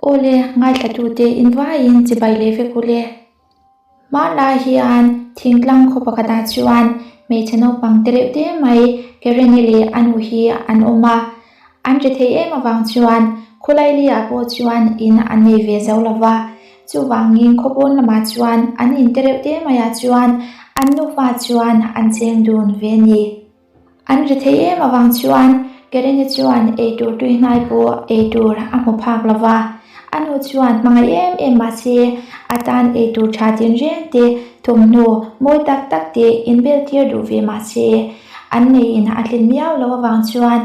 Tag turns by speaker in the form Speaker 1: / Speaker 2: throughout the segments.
Speaker 1: Awle, ngaithlatute invaiin chibai leh vek ule. Hmanlai hian thingtlang khaw pakhatah chuan hmeichhe naupang te reuh te mai Karen-i leh a nu hi an awm a. An ri thei em avang chuan khawlaili-ah pawh chuan in an nei ve zo lo va. Chuvangin khaw pawn lamah chuan an in te reuh te maiah chuan an nufa chuan an cheng dun ve a ni. An ri thei em avang chuan Karen-i chuan eitur tui hnai pawh eitur a hmu phak lo va. A nu chuan hmangaih em em mah se a tan eitur tha tinreng te, thawmhnaw mawi tak tak te inbel tir duh ve mah se an neiin a tlin miau lo avang chuan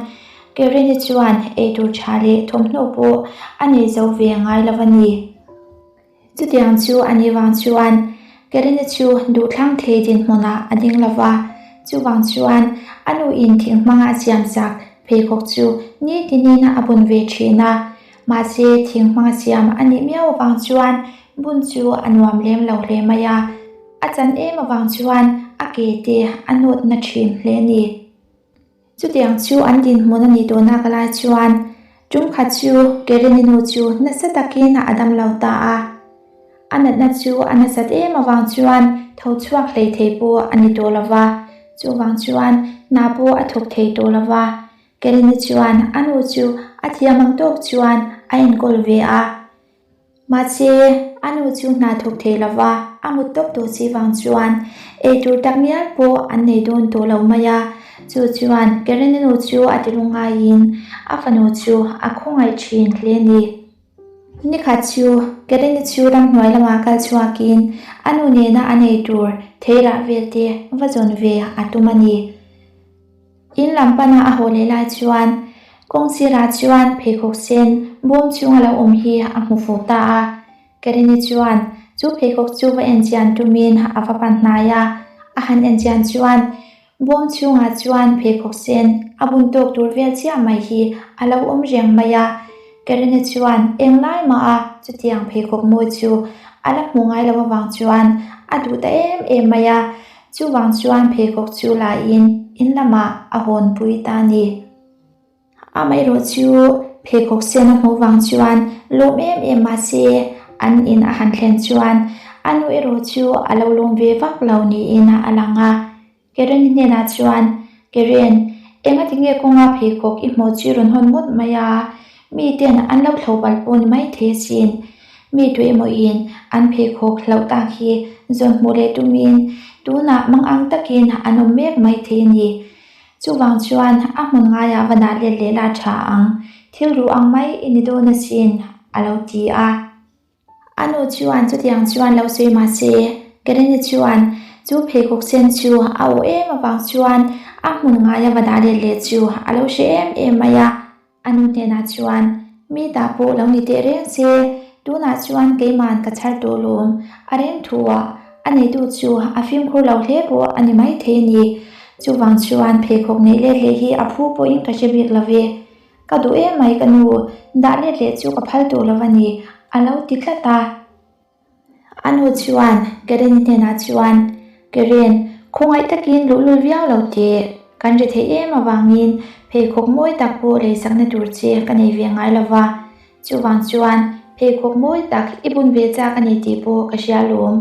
Speaker 1: Karen-i chuan eitur tha leh thawmhnaw pawh a nei zo ve ngai lo a ni. Chutiang chu a nih vang chuan Karina chu duhthlang thei dinhmunah a ding lo va, chuvang chuan a nuin thing hmanga a siam chak pheikhawk chu nitinin a bun ve thin a. Mahse, thing hmanga siam a nih miau avang chuan bun chu a nuam lem lo hle mai a, a chan em avang chuan a ke te a nawt na thin hle a ni. Chutiang chu an dinhmun a nih tawhna ka lai chuan tum khat chu Karen-i nu chu nasa takin a dam lo ta a. A natna chu a nasat em avang chuan tho chhuak hlei thei pawh a ni tawh lo va, chuvang chuan hna pawh a thawk thei tawh lo va. Karen-i chuan a nu chu a thiam ang tawk chuan a enkawl ve a. Mahse, a nu chu hna thawk thei lo va, a mut tawp tawh si vang chuan eitur tak ngial pawh an nei dawn tawh lo mai a. Chu chuan Karen-i nu chu a ti lungaiin a fanu chu a khawngaih thin hle a ni. Nikhat chu Karen-i chu ramhnuai lamah kal chhuakin a nu nena an eitur theirah vel te va zawn ve a tum a ni. In lam pana a haw leh lai chuan kawng sirah chuan pheikhawk sen bawm chhung a lo awm hi a hmu fuh ta a. Karini chuan chu pheikhawk chu va en chian tumin a va pan hnai a, a han en chian chuan bawm chhungah chuan pheikhawk sen a bun tawk tur vel chiah mai hi a lo awm reng mai a. Karini chuan englai mah a chutiang pheikhawk mawi chu a la hmu ngai lo avang chuan a duh ta em em mai a. Chuvang chuan pheikhawk chu la in in lamah a hawn pui ta a ni. Amaherawh chu pheikhawk sen a hmuh vang chuan lawm em em mah se an in a han thlen chuan a nu erawh chu a lo lawm ve vak lo niin a lang a. Karen hnenah chuan, Karen, engati nge kawnga pheikhawk i hmuh chu i rawn hawn ngawt mai a? Mi ten an lo thlo palh pawh ni mai thei asin. Mi tu emawin an pheikhawk hlauh tak hi zawn hmuh leh tumin tunah mangang takin an awm mek mai thei a ni. Chuvang chuan a hmun ngaiah va dah let leh la tha ang, thil ruh ang mai i ni dawn asin, a lo ti a. A nu chuan chutiang chuan lo sawi mah se, Karen-i chuan chu pheikhawk sen chu a awh em avang chuan a hmun ngaia va dah let leh chu a lo hre em em mai a. A nu hnenah chuan, Mi tah pawh lo ni teh reng se, tunah chuan keiman ka chhar tawh lawm, a reng thu a, a neitu chu a fimkhur lo hle pawh a ni maithei a ni. Chuvang chuan pheikhawk neih let leh hi a phu pawhin ka hre bik lo ve. Ka duh em mai ka nu, dah let leh chu ka phal tawh lo a ni, a lo ti tlat a. A nu chuan Karen hnenah chuan, Karen, khawngaih takin luhlul viau lo teh. Kan ri theih em avangin pheikhawk mawi tak pawh leisakna tur che ka nei ve ngai lo va. Chuvang chuan pheikhawk mawi tak i bun ve chak a ni tih pawh ka hria lawm.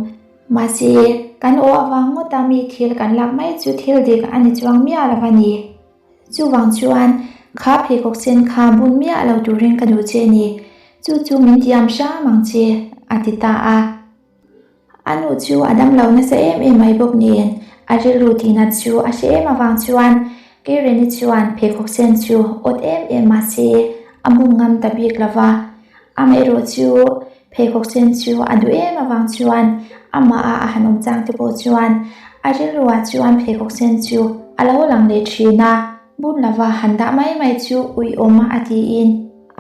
Speaker 1: Mahse, kan aw avang ngawta mi thil kan lak mai chu thil dik a ni chuang miah lo a ni. Chuvang chuan kha pheikhawk sen kha bun miah lo turin ka duh che ni, chu chu min tiam hram ang che, a ti ta a. A nu chu a dam lo nasa em em mai bawk nen, a rilru tihnat chu a hre em avang chuan Keireni chuan pheikhawk sen chu awt em em mah se a bun ngam ta bik lo va. Amaherawh chu pheikhawk sen chu a duh em avang chuan amah a han awm chang te pawh chuan a rilruah chuan pheikhawk sen chu a lo lang leh thin a, bun lova han dah mai mai chu uiawm a tiin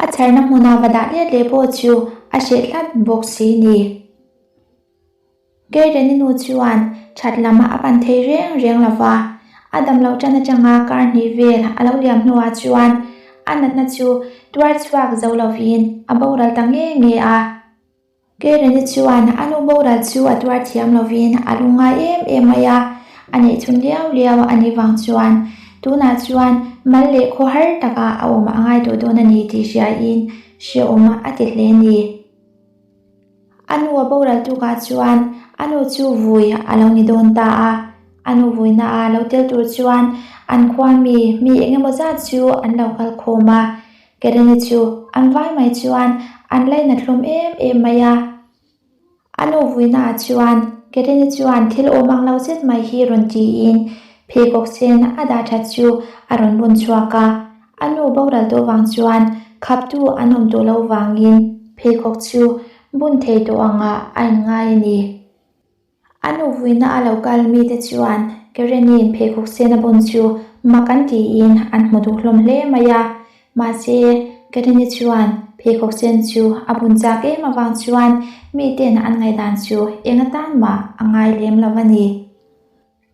Speaker 1: a chharna hmuna va dah let leh pawh chu a hreh tlat bawk si ni. Keireni nu chuan that lam a pan thei reng reng lo va, a dam loh tan atanga kar hnih vel a lo liam hnuah chuan a natna chu tuar chhuak zo lovin a boral ta nge nge a. Keireni chuan a nu boral chu a tuar thiam lovin a lu ngai em em mai a, a neih chhun liau liau a nih vang chuan. Tunah chuan mal leh khaw har taka a awm a ngai tawh dawn a ni tih hriain hrehawm a ti hle a ni. A nu a boral tukah chuan a nu chu vui a lo ni dawn ta a. A nu vuina a lo tel tur chuan an khua mi mi eng emaw zat chu an lo kal khawm a. Kereni chu an vai mai chuan an lainat hlawm em em mai a. A nu vuinaah chuan Kereni chuan thil awm ang lo zet mai hi rawn tiin pheikhawk sen a dah that chu a rawn bun chhuak a. A nu boral tawh vang chuan khaptu an awm tawh loh vangin pheikhawk chu bun thei tawh angah a inngai a ni. A nu vuina a lo kal mite chuan Kereni'n pheikhawk sen a bun chu mak an tiin an hmu duh hlawm hle mai a. Mahse, Kereni chuan pheikhawk sen chu a bun chak em avang chuan miten an ngaihdan chu eng atan mah a ngai lem lo a ni.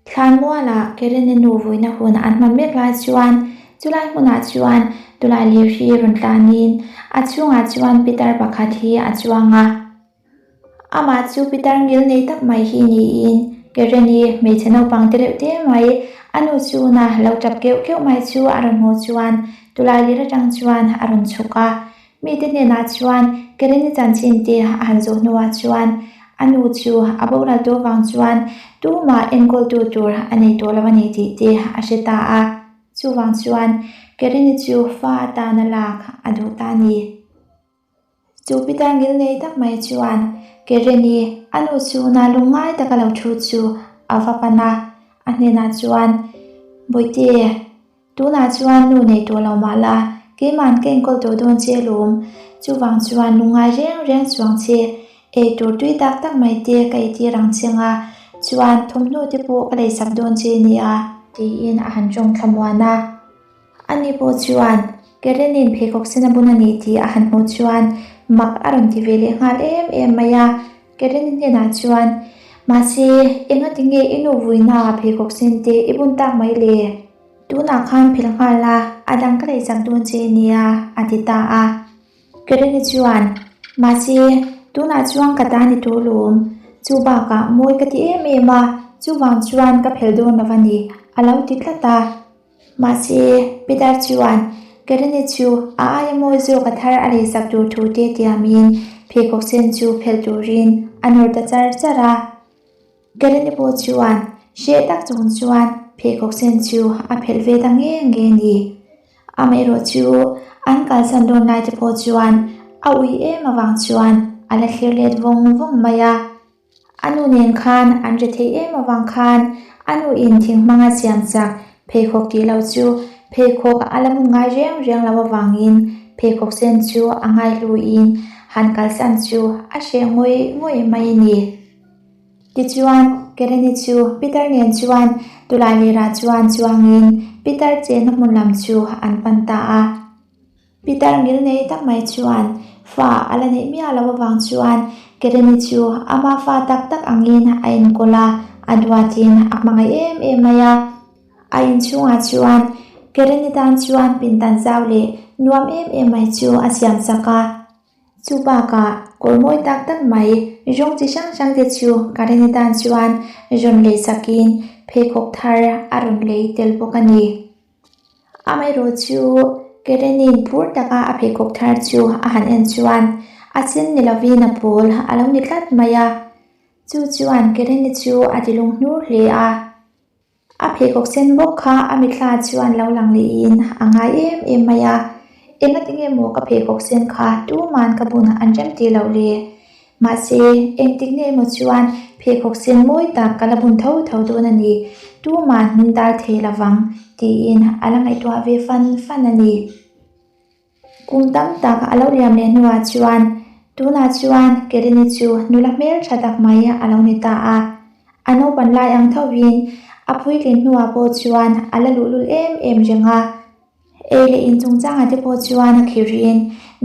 Speaker 1: Thlanmualah Kereni nu vuina hun an hman mek lai chuan chulai hmunah chuan tulai lir hi rawn tlanin a chhungah chuan pitar pakhat hi a chuang a. Amah chu pitar ngil nei tak mai hi niin Kereni hmeichhe naupang te reuh te mai a nu chuna lo tap keuh keuh mai chu a rawn hmuh chuan tulai lir atang chuan a rawn chhuk a. Mite hnenah chuan Kereni chanchin te a han zawh hnuah chuan a nu chu a boral tawh vang chuan tumah enkawltu tur a nei tawh lo a ni tih te a hre ta a. Chuvang chuan Kereni chu fa atana lak a duh ta a ni. Chu pitar ngil nei tak mai chuan Kereni a nu chhunah lungngai taka lo thu chu a va pan a, a hnenah chuan, Bawihte, tunah chuan nu nei tawh lo mah la, keima'n ka enkawl tawh dawn che alawm, chuvang chuan lungngai reng reng chuang che, ei tur tui tak tak mai te ka eitir ang che nga, chuan thawmhnaw te pawh ka leisak dawn che nia, tiin a han tawng thlamuan a. Ani pawh chuan Kerenin pheikhawk sen a bun a ni tih a han hmuh chuan mak a rawn ti ve leh nghal em em mai a. Kerenin hnenah chuan, Mahse, engati nge i nu vuina pheikhawk sen te i bun tak mai le? Tunah khan phel nghal a, a dang ka lei chak dawn che nia, a ti ta a. Kereni chuan, Mahse, tunah chuan ka ta ni tawh lawm. Chu bakah mawi ka ti em em a, chuvang chuan ka phel dawn lo a ni, a lo ti tlat a. Mahse, Peter chuan Kereni chu a aia mawi zawk a thar a leisak tur thu te tiamin pheikhawk sen chu phelh turin a nawr ta char char a. Kereni pawh chuan hreh tak chung chuan pheikhawk sen chu a phelh ve ta nge nge a ni. Amaherawh chu an kalsan dawn lai te pawh chuan a ui em avang chuan a la thlir let vawng vawng mai a. A nu nen khan an ri theih em avang khan a nu in thing hmanga siam chak pheikhawk tih lo chu pheikhawk a la hmun ngai reng reng lo avangin pheikhawk sen chu a ngai hluin han kalsan chu a hreh ngawih ngawih mai a ni. Tichuan, Kereni chu Peter nen chuan tulai lirah chuan chuangin Peter chenna hmun lam chu an pan ta a. Pitar ngilnei tak mai chuan fa a la neih miah loh avang chuan Kereni chu ama fa tak tak angin a enkawl a, a duatin a hmangaih em em mai a. A inchhungah chuan Kereni tan chuan pindan zau leh nuam em em mai chu a siam chak a. Chu bakah kawr mawi tak tak mai rawng chi hrang hrang te chu Kereni tan chuan rawn lei chakin pheikhawk thar a rawn lei tel bawk a ni. Amaherawh chu Kerenin phur taka a pheikhawk thar chu a han en chuan a sen ni lovin a pawl a lo ni tlat mai a. Chu chuan Kereni chu a ti lung hnur hle a. A pheikhawk sen bawk kha a mitthla chuan lo lang lehin a ngai em em mai a. Engati nge maw ka pheikhawk sen kha tuman ka bun an rem ti loh le? Mahse, engtik nge emaw chuan pheikhawk sen mawi tak ka la bun tho tho dawn a ni, tuman min dal thei lo vang, tiin a la ngaihtuah ve fan fan a ni. Kum tam tak a lo liam leh hnuah chuan tunah chuan Kerini chu nula hmel tha tak mai a lo ni ta a. A naupan lai ang thovin a puitlin hnuah pawh chuan a la luhlul em em reng a. Ei leh in chungchangah te pawh chuan a khirin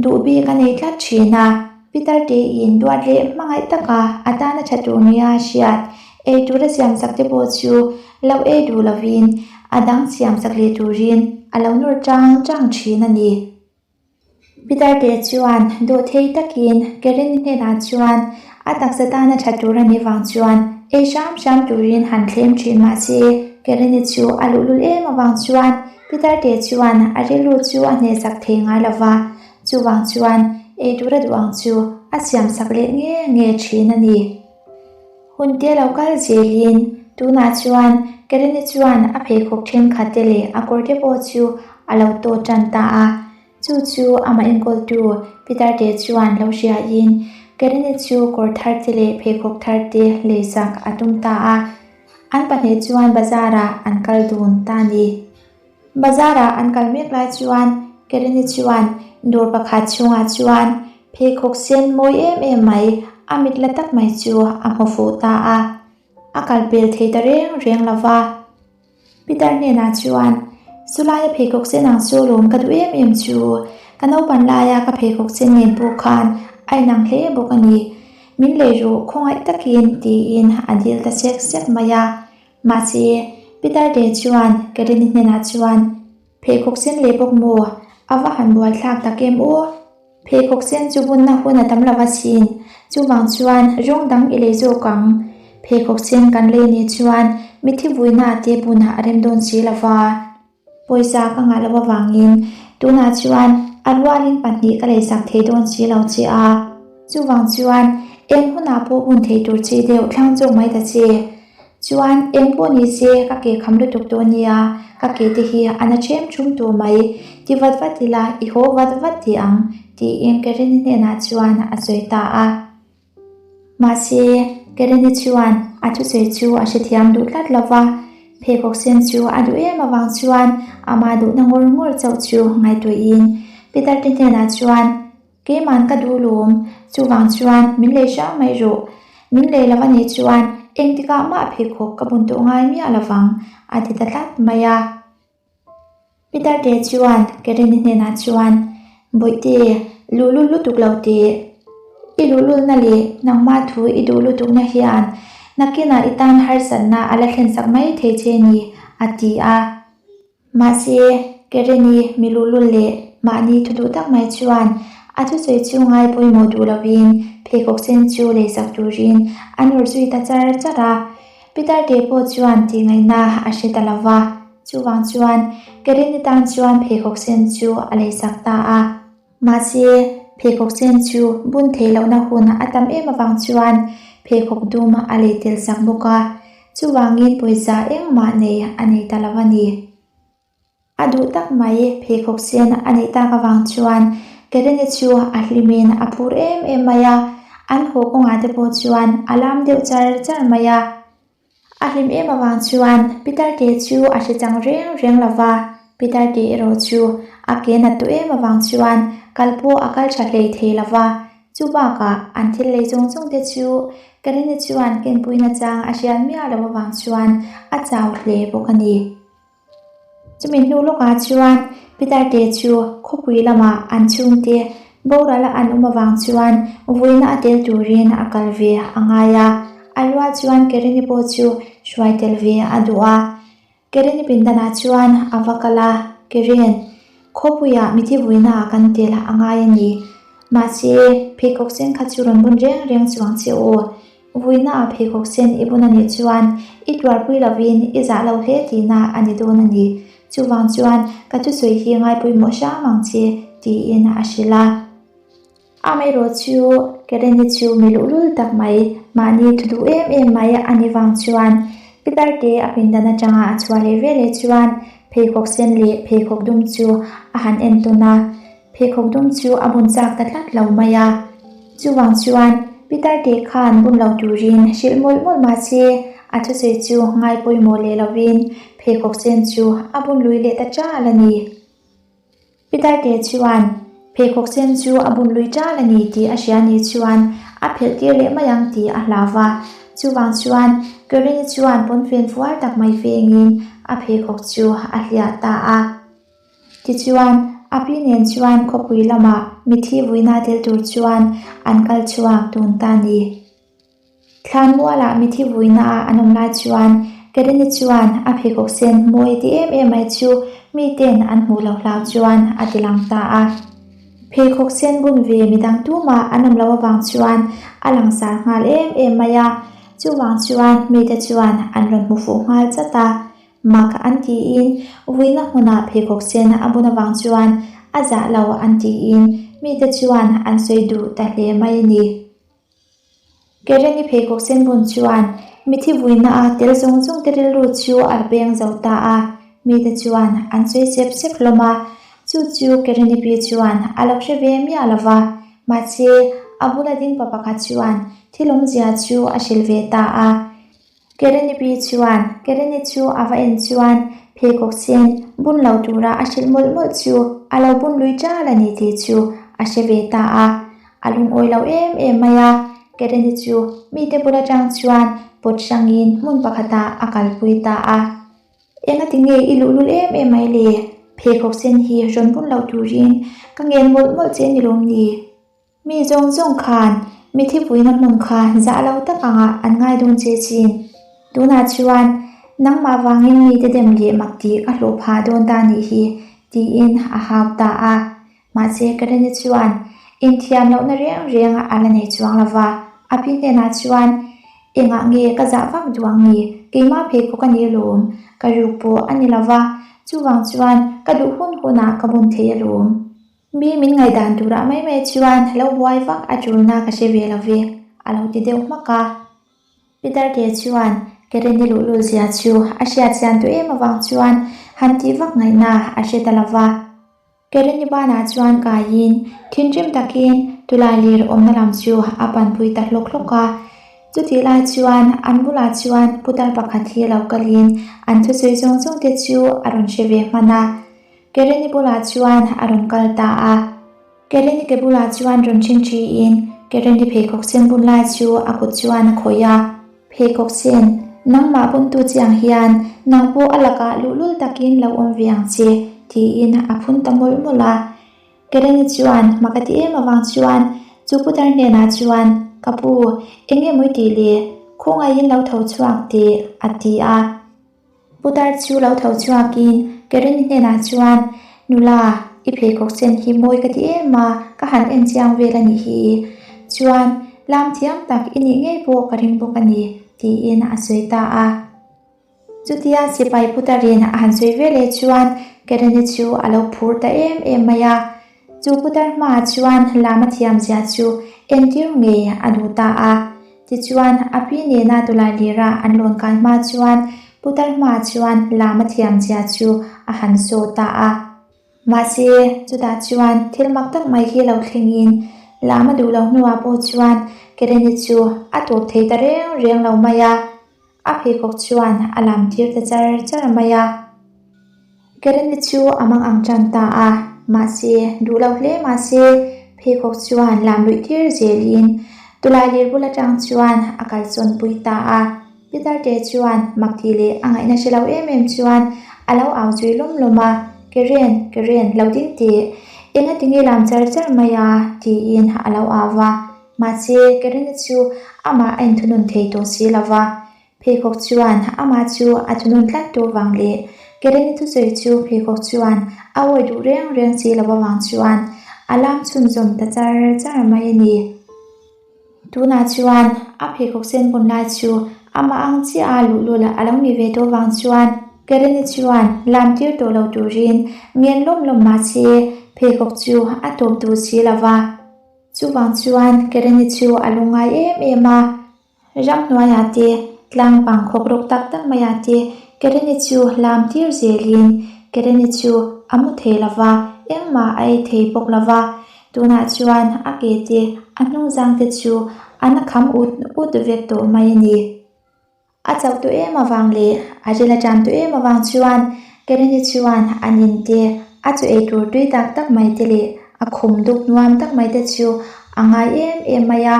Speaker 1: duh bik a nei tlat thin a, Peter tein duat leh hmangaih taka a tana tha tur nia a hriat. Ei tura siam chak te pawh chu lo ei duh lovin a dang siam chak leh turin a lo nawr chang chang thin a ni. Peter te chuan dawhthei takin Karen hnenah chuan a taksa tana tha tur a nih vang chuan ei hram hram turin han thlem thin mahse. Karen-i chu a luhlul em avang chuan Peter te chuan a rilru chu a hnehsak thei ngai lo va, chuvang chuan ei tur a duh ang chu a siamsak leh nge nge thin a ni. Hun te lo kal zelin tunah chuan Karen-i chuan a pheikhawk thenkhat te leh a kawr te pawh chu a lo tawt tan ta a. Chu chu amah enkawltu Peter te chuan lo hriain Karen-i chu kawr thar te leh pheikhawk thar te leisak a tum ta a. An pahnih chuan bazar-ah an kal dun ta a ni. Bazar-ah an kal mek lai chuan Karen-i chuan dawr pakhat chhungah chuan pheikhawk sen mawi em em mai a mit la tak mai chu a hmu fuh ta a. A kal pel thei ta reng reng lo va. Peter hnenah chuan, Chulaia pheikhawk sen ang chu lawm ka duh em em chu. Ka naupan laia ka pheikhawk sen nen pawh khan a inang hle bawk a ni. Min lei ruh khawngaih takin tiin a dil ta sek sek mai a. Mahse, Peter te chuan Karini hnenah chuan, Pheikhawk sen leh bawk maw? A va han buaithlak tak em aw? Pheikhawk sen chu bunna hun a tam lo asin, chuvang chuan rawng dang i lei zawk ang. Pheikhawk sen kan lei nih chuan mithi vuina te bunah a rem dawn si lo va. Pawisa ka ngah lo avangin tunah chuan a rualin pahnih ka leisak thei dawn si lo che a. Chuvang chuan eng hunah pawh bun thei tur che deuh thlang zawk mai ta che. Chuan eng pawh ni se ka ke kham lutuk tawh nia, ka ke te hi a na ṭhem ṭhum tawh mai, ti vat vat ila i haw vat vat tih ang, tiin Karen-i hnenah chuan a sawi ta a. Mahse, Karen-i chuan a thusawi chu a hrethiam duh tlat lo va, pheikhawk sen chu a duh em avang chuan amah duhna ngawr ngawr chauh chu ngaihtuahin Peter te hnenah chuan, Keiman ka duh lawm, chuvang chuan min lei hrang mai rawh. Min lei lo anih chuan engtikah mah pheikhawk ka bun tawh ngai miah lovang, a ti ta tlat mai a. Peter te chuan Karen-i hnenah chuan, Bawihte, luhlul lutuk lo teh. I luhlulna leh nangmah thu i duh lutukna hian nakinah i tan harsatna a la thlensak mai thei che ni, a ti a. Mahse, Karen-i mi luhlul leh mahni thu duh tak mai chuan a thusawi chu ngai pawimawh duh lovin pheikhawk sen chu leisak turin a nawr zui ta char char a. Peter te pawh chuan tihngaihna a hre ta lo va, chuvang chuan Karen-i tan chuan pheikhawk sen chu a leisak ta a. Mahse, pheikhawk sen chu bun theih lohna hun a tam em avang chuan pheikhawk dum a lei tel sak bawk a, chuvangin pawisa engmah nei a nei ta lo a ni. A duh tak mai pheikhawk sen a neih tak avang chuan Karen-i chu a hlimin a phur em em mai a, an haw kawngah te pawh chuan a lam deuh char char mai a. A hlim em avang chuan Peter te chu a hre chang reng reng lo va, Peter te erawh chu a ke nat tawh em avang chuan kal pawh a kal tha hlei thei lo va. Chu bakah an thil lei zawng zawng te chu Karina chuan kenpuina chang a hriat miah lo avang chuan a chau hle bawk a ni. Chumi hnu lawkah chuan Peter te chu khawpui lamah an chhungte boral an awm avang chuan vuina a tel turin a kal ve a ngai a. A rual chuan Kerini pawh chu hruai tel ve a duh a. Kerini pindanah chuan a va kal a, Kerin, khawpuiah mithi vuina ah kan tel a ngai a ni. Mahse, pheikhawk sen kha chu rawn bun reng reng chuang che u. Vuina ah pheikhawk sen i bun a nih chuan i tuarpui lovin i zah lo hle tihna a ni dawn a ni. Chuvang chuan ka thusawi hi ngaipawimawh hram ang che, tiin a hrilh a. Amaherawh chu Karen-i chu mi luhlul tak mai, mahni thu duh em em mai a nih vang chuan Peter te a pindan atanga a chhuah leh veleh chuan pheikhawk sen leh pheikhawk dum chu a han en tawn a. Pheikhawk dum chu a bun chak ta tlat lo mai a. Chuvang chuan Peter te khan bun lo turin hrilh mawlh mawlh mah se, a thusawi chu ngai pawimawh leh lovin pheikhawk sen chu a bun lui leh ta ṭal a ni. Peter te chuan pheikhawk sen chu a bun lui ṭal a ni tih a hria ni chuan a phelh tir leh mai ang tih a hlau va. Chuvang chuan Karini chuan pawnfen fual tak mai vengin a pheikhawk chu a hliah ta a. Tichuan, a pi nen chuan khawpui lamah mithi vuina tel tur chuan an kal chhuak dun ta a ni. Thlanmualah mithi vuina ah an awm lai chuan Karini chuan a pheikhawk sen mawi ti em em mai chu miten an hmuh loh hlau chuan a ti lang ta a. Pheikhawk sen bun ve midang tumah an awm loh avang chuan a langsar nghal em em mai a, chuvang chuan mite chuan an rawn hmu fuh nghal chat a. Mak an tiin vuina hmunah pheikhawk sen a bun avang chuan a zah lo an tiin mite chuan an sawi duh ta hle mai a ni. Kereni pheikhawk sen bun chuan mithi vuina a tel zawng zawng te rilru chu a peng zo ta a, mite chuan an sawi sep sep hlawm a, chu chu Kereni pi chuan a lo hre ve miah lo va, mahse a bula ding pa pakhat chuan thil awmzia chu a hrilh ve ta a. Kereni pi chuan Kereni chu a va en chuan pheikhawk sen bun lo tura a hrilh mawlh mawlh chu a lo bun lui ṭal a ni tih chu a hre ve ta a. A lungawi lo em em mai a, Kereni chu mite bul aṭang chuan pawt hrangin hmun pakhatah a kalpui ta a. Engati nge i luhlul em em mai le? Pheikhawk sen hi rawn bun loh turin ka ngen mawlh mawlh che ni lawm ni? Mi zawng zawng khan mithi puina hmun kha zah lo tak angah an ngai dawn che chin. Tunah chuan nangmah vangin mite dem leh mak tih ka hlawh phah dawn ta nih hi, tiin a hau ta a. Mahse Kareni chuan inthiam lohna reng reng a la nei chuang lo va, a pi hnenah chuan, Engah nge ka zah vak duh ang ni? Keimah pheikhawk a ni alawm, ka ruk pawh a ni lo va, chuvang chuan ka duh hun hunah ka bun thei alawm. Mi min ngaihdan turah mai mai chuan lo buai vak a tulna ka hre ve lo ve, a lo ti deuh hmak a. Peter te chuan Kereni luhlul zia chu a hriat chian tawh em avang chuan han tih vak ngaihna a hre ta lo va. Kereni banah chuan kaiin thinrim takin tulai lir awmna lam chu a panpui ta hlawk hlawk a. Chutih lai chuan an bulah chuan putar pakhat hi lo kalin an thusawi zawng zawng te chu a rawn hre ve hman a. Kereni bulah chuan a rawn kal ta a. Kereni ke bulah chuan rawn ṭhin ṭhiin Kereni pheikhawk sen bun lai chu a kut chuan a khawih a. Pheikhawk sen, nangmah buntu chiang hian nang pawh a lakah luhlul takin lo awm ve ang che, tiin a phun ta mawlh mawlh a. Kereni chuan hma ka ti em avang chuan chu putar hnenah chuan, Ka pu, eng nge mawi tih le? Khawngaihin lo tho chhuak teh, a ti a. Putar chu lo tho chhuakin Karen hnenah chuan, Nula, i pheikhawk chen hi mawi ka ti em a, ka han en chiang vel a nih hi. Chuan, lam thiam tak i nih ngei pawh ka ring bawk a ni, tiin a sawi ta a. Chutia sipai putarin a han sawi veleh chuan Karen-i chu a lo phur ta em em mai a. Chu putar hmaah chuan lam a thiam zia chu entir ngei a duh ta a. Tichuan, a pi nena tulai lira an lawn kai hma chuan putar hmaah chuan lam a thiam zia chu a han saw ta a. Mahse, chutah chuan thil mak tak mai hi lo thlengin lam a duh lo hnuah pawh chuan Kereni chu a tawp thei ta reng reng lo mai a. A pheikhawk chuan a lam tir ta char char mai a. Kereni chu a mang ang tan ta a, mahse, duh lo hle mahse, pheikhawk chuan lam luih tir zelin tulai lir bul atang chuan a kalsawn pui ta a. Peter te chuan mak tih leh a ngaihna hre lo em em chuan a lo au zui lawm lawm a, Keren, Keren, lo ding teh, engati nge lam char char mai a? tiin a lo au va. Mahse, Kereni chu amah a inthunun thei tawh si lo va. Pheikhawk chuan amah chu a thunun tlat tawh vang leh Kereni thusawi chu pheikhawk chuan a awi duh reng reng si lo avang chuan a lam chhunzawm ta char char mai a ni. Tunah chuan a pheikhawk sen bun lai chu amah ang chiah a luhlul a lo ni ve tawh vang chuan Kereni chuan lam tir tawh lo turin ngen lawm lawm mahse pheikhawk chu a tawp duh si lo va. Chuvang chuan Kereni chu a lungngai em em a. Ramhnuaiah te, tlang pang khawk rawk tak tak maiah te Kereni chu lam tir zelin Kereni chu a mu thei lo va, engmah a ei thei bawk lo va. Tunah chuan a ke te, a hnungzang te chu an kham ut ut vek tawh mai a ni. A chauh tawh em avang leh a ril a ṭam tawh em avang chuan Kereni chuan a nin te, a chaw ei tur tui tak tak mai te leh a khum duk nuam tak mai te chu a ngai em em mai a.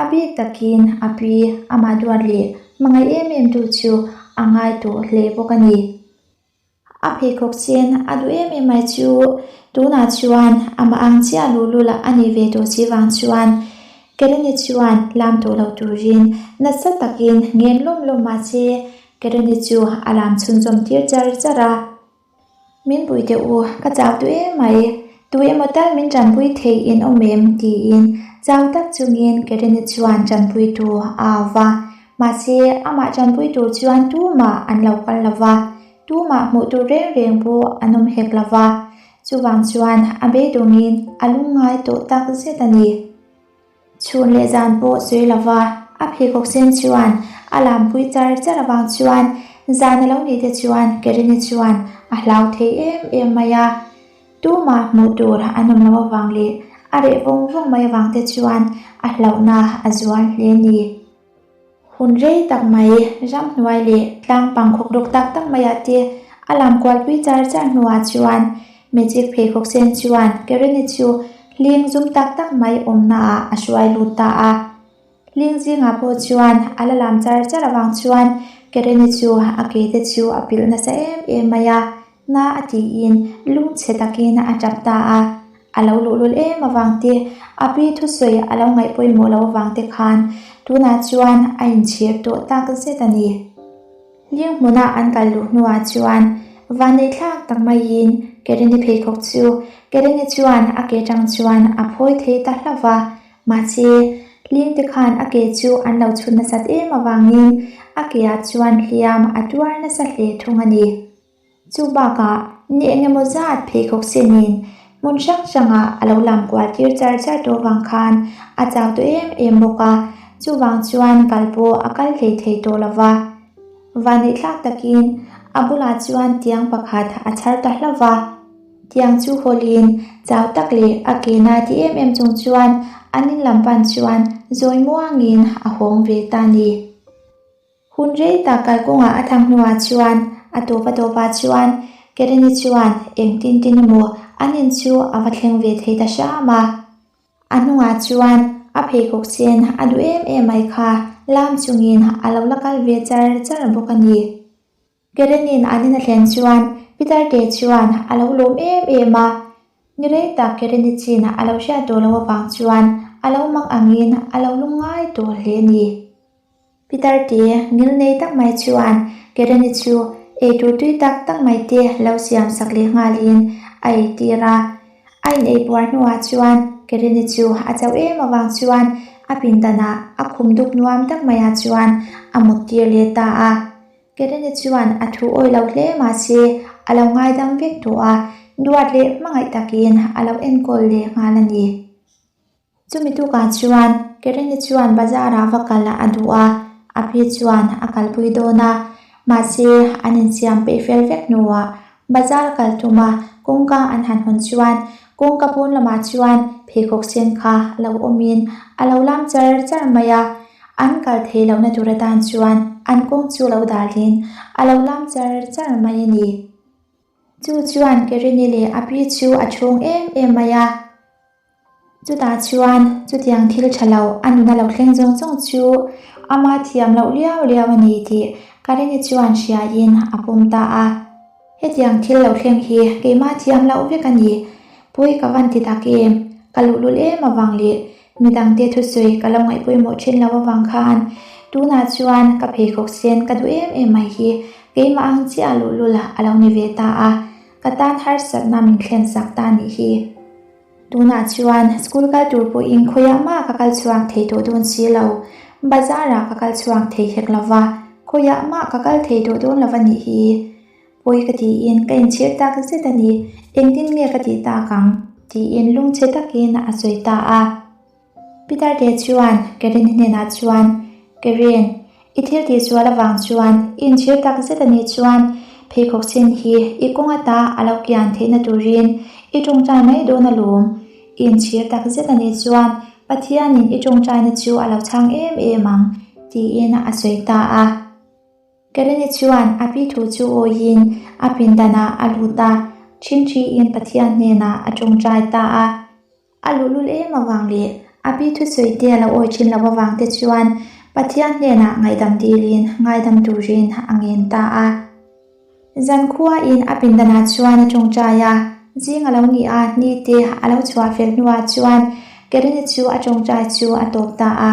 Speaker 1: A bik takin a pi amah duat leh hmangaih em em tu chu a ngai tawh hle bawk a ni. A pheikhawk chen a duh em em mai chu tunah chuan amah ang chiah luhlul a nih ve tawh si vang chuan Kereni chuan lam tawh lo turin nasa takin ngen lawm lawm mahse Kereni chu a lam chhunzawm tir char char a. Min pui teh u, ka chau duh em mai, tu emaw tal min tanpui thei in awm em? tiin chau tak chungin Kereni chuan tanpui tu a au va. Mahse, amah tanpui tur chuan tumah an lo kal lo va. Tumah hmuh tur reng reng pawh an awm hek lo va, chuvang chuan a beidawngin a lungngai tawh tak zet a ni. Chhun leh zan pawh sawi lo va, a pheikhawk sen chuan a lampui char char avang chuan zan a lo nih te chuan Kerini chuan a hlau thei em em mai a. Tumah hmuh tur an awm lo avang leh a reh vawng vawng mai avang te chuan a hlauhna a zual hle a ni. Hun rei tak mai ramhnuai leh tlang pang khawk rawk tak tak maiah te a lam kualpui char char hnuah chuan Magic pheikhawk sen chuan Kerini chu hling zum tak tak mai awmnaah a hruai lut ta a. Hling zingah pawh chuan a la lam char char avang chuan Kerini chu a ke te chu a pilh nasa em em mai a. Na a tiin lungchhe takin a tap ta a, a lo luhlul em avang te, a pi thusawi a lo ngaih pawimawh lo avang te khan tunah chuan a inchhir tawh tak zet a ni. Hling hmuna an kal luh hnuah chuan vanneihthlak tak maiin Kerini pheikhawk chu Kerini chuan a ke tang chuan a phawi thei ta hlauh va, mahse hling te khan a ke chu an lo chhun nasat em avangin a keah chuan hliam a tuar nasa hle thung a ni. Chu bakah ni eng emaw zat pheikhawk senin hmun hrang hrangah a lo lam kual tir char char tawh vang khan a chau tawh em em bawk a, chuvang chuan kal pawh a kal hlei thei tawh lo va. Vaneihthlak takin a bulah chuan tiang pakhat a chhar ta hlauh va, tiang chu hawlin chau tak leh a ke na ti em em chung chuan an in lam pan chuan zawi muangin a hawng ve ta ni. Hun rei tak kalkawngah a thang hnuah chuan a tawp a tawpah chuan Kerini chuan engtin tin emaw an in chu a va thleng ve thei ta hram a. A hnungah chuan a pheikhawk chen a duh em em mai kha lam chungin a lo la kal ve char char bawk a ni. Kerenin an in a thlen chuan Peter te chuan a lo lawm em em a, ni rei tak Kereni chin a lo hriat tawh loh avang chuan a lo mang angin a lo lungngai tawh hle a ni. Peter te ngil nei tak mai chuan Kereni chu eitur tui tak tak mai te lo siam sak leh nghalin a eitir a. A in eipuar hnuah chuan Kereni chu a chauh em avang chuan a pindanah a khum dup nuam tak maiah chuan a mut tir leh ta a. Kereni chuan a thu awih lo hle mahse a lo ngaidam vek tawh a, duat leh hmangaih takin a lo enkawl leh nghal a ni. Chumi tukah chuan Kereni chuan bazar-ah va kal a duh a, a pi chuan a kalpui dawn a. Mahse, an insiam peih fel vek hnuah bazar kal tuma kawngka an han hawn chuan kawngka pawn lamah chuan pheikhawk sen kha lo awmin a lo lam char char mai a. An kal thei lohna tur atan chuan an kawng chu lo dalin a lo lam char char mai a ni. Chu chuan Kerini leh a pi chu a chhung em em mai a. Chutah chuan chutiang thil tha lo a nuna lo thleng zawng zawng chu ama thiam loh liau liau a ni tih Karini chuan hriain a pawm ta a. Hetiang thil lo thleng hi keimah thiam loh vek a ni. Pawi ka van ti tak em? Ka luhlul em avang leh midangte thusawi ka lo ngaih pawimawh thin lo avang khan tunah chuan ka pheikhawk sen ka duh em em mai hi keimah ang chiah luhlul a lo ni ve ta a, ka tan harsatna min thlen sak ta nih hi. Tunah chuan school kal tur pawhin khawiah mah ka kal chhuak thei tawh dawn si lo, bazar ah ka kal chhuak thei hek lo va, khawiah mah ka kal thei tawh dawn lo va nih hi. Pawi ka tiin ka inchhir tak zet a ni, engtin nge ka tih tak ang? tiin lungchhe takin a sawi ta a. Peter te chuan Karen hnenah chuan, Karen, i thil tih sual avang chuan i inchhir tak zet a nih chuan pheikhawk chin hi i kawng ata a lo kian theihna turin i tawngtai mai dawn alawm. I inchhir tak zet a nih chuan Pathianin i tawngtaina chu a lo chhang em em ang, tiin a sawi ta a. Kareni chuan a pi thu chu awiin a pindanah a lut a, ṭhinṭhiin Pathian hnenah a ṭawngṭai ta a. A luhlul em avang leh a pi thusawi te a lo awi ṭhin loh avang te chuan Pathian hnenah ngaihdam dilin ngaidam turin a ngen ta a. Zankhuain a pindanah chuan a ṭawngṭai a, zing a lo ni a, ni te a lo chhuah fel hnuah chuan Kareni chu a ṭawngṭai chu a tawp ta a,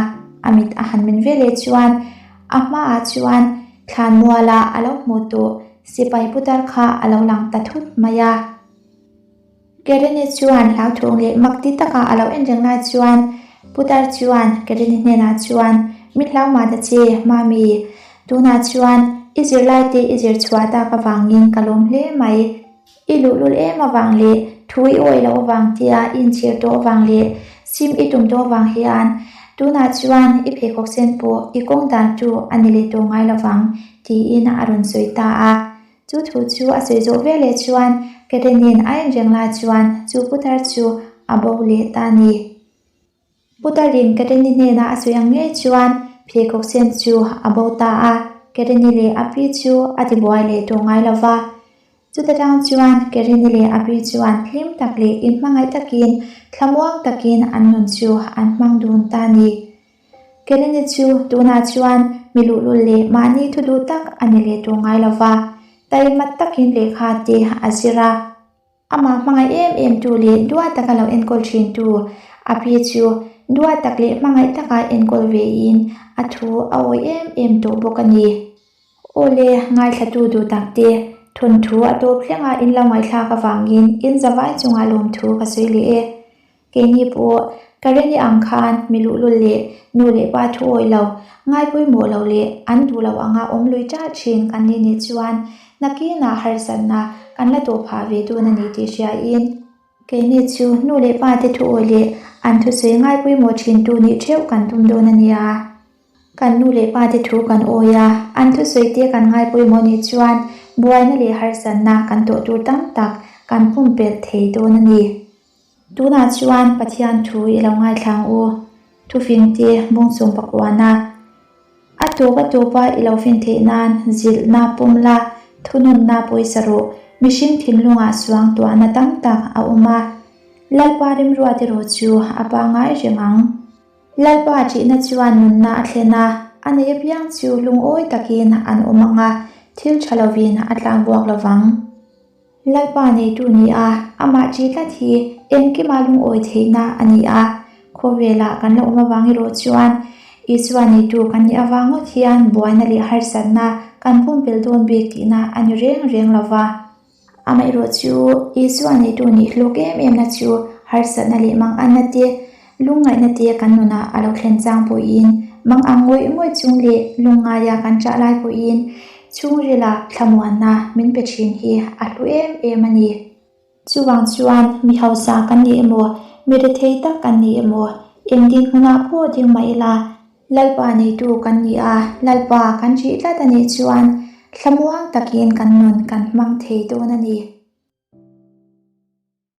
Speaker 1: a mit a han men veleh chuan A hmaah chuan thlanmuala a lo hmuh tawh sipai putar kha a lo lang ta thut mai a. Kerene chuan hlauthawng leh mak ti taka a lo en reng lai chuan putar chuan Kerene hnenah chuan, Min hlau mah ta che, Mami. Tunah chuan I zirlaite i zir chhuah tak avangin ka lawm hle mai. I luhlul em avang leh thu i awih loh avang tia i inchhir tawh avang leh sim i tum tawh avang hian tunah chuan i pheikhawk sen pawh i kawng dan chu a ni leh tawh ngai lovang, tiin a rawn sawi ta a. Chu thu chu a sawi zawh veleh chuan Karen-in a en reng lai chuan chu putar chu a bo leh ta a ni. Putarin Kareni hnena a sawi ang ngei chuan pheikhawk sen chu a bo ta a, Kareni leh a pi chu a ti buai leh tawh ngai lo va. Chuta tang chuan Kareni leh a pi chuan hlim tak leh inhmangaih takin thlamuang takin an nun chu an hmang dun ta a ni. Kareni chu tunah chuan mi luhlul leh mahni thu duh tak a ni leh tawh ngai lo va, taimat takin lehkha te a zir a. Amah hmangaih em em tu leh duat taka lo enkawl thin tu a pi chu duat tak leh hmangaih taka enkawl ve in a thu a awih em em tawh bawk a ni. Awle, ngaithlatu duh tak te, thawnthu a tawp thleng a in lo ngaihthlak avangin in zavai chungah lawmthu ka sawi leh e. Keini pawh Kareni ang khan mi luhlul leh nu leh pa thu awih lo, ngai pawimawh lo leh an duh lo anga awm lui ṭah ṭhin kan ni nih chuan nakinah harsatna kan la tawh phah ve dawn a ni tih hriain keini chu nu leh pa te thu awih leh an thusawi ngai pawimawh ṭhintu nih ṭheuh kan tum dawn a nia. Kan nu leh pa te thu kan awi a, an thusawi te kan ngai pawimawh nih chuan buaina leh harsatna kan tawh tur tam tak kan pumpelh thei dawn a ni. Tunah chuan Pathian thu i lo ngaithla ang u. Thufingte bawngchawm pakuana a tawp a tawpa i lo fin theih nan zilhna pawm la, thununna pawisa rawh. Mihring thinlungah suang tuahna tam tak a awm a, Lalpa remruat erawh chu a pangngai reng ang. Lalpa ṭihna chuan nunna a thlen a, a nei apiang chu lungawi takin an awm ang a, thil ṭha lovin a tlangbuak lovang. Lalpa neitu ni a, amah ṭi tlat hi engkima lungawi theihna a ni a. Khawvelah kan la awm avang erawh chuan Isua neitu kan nih avang ngawt hian buaina leh harsatna kan pumpelh dawn bik tihna a ni reng reng lo va. Amaherawh chu Isua neitu nih hlawk em emna chu harsatna leh manganna te, lungngaihna te kan nunah a lo thlen chang pawhin mangang ngawih ngawih chung leh lungngaia kan ṭah lai pawhin Chhungrila thlamuanna min pe thin hi a hlu em em a ni. Chuvang chuan mi hausa kan ni emaw, mi rethei tak kan ni emaw, eng dinhmunah pawh ding mah ila, Lalpa neitu kan ni a, Lalpa kan ṭih tlat a nih chuan thlamuang takin kan nun kan hmang thei dawn a ni.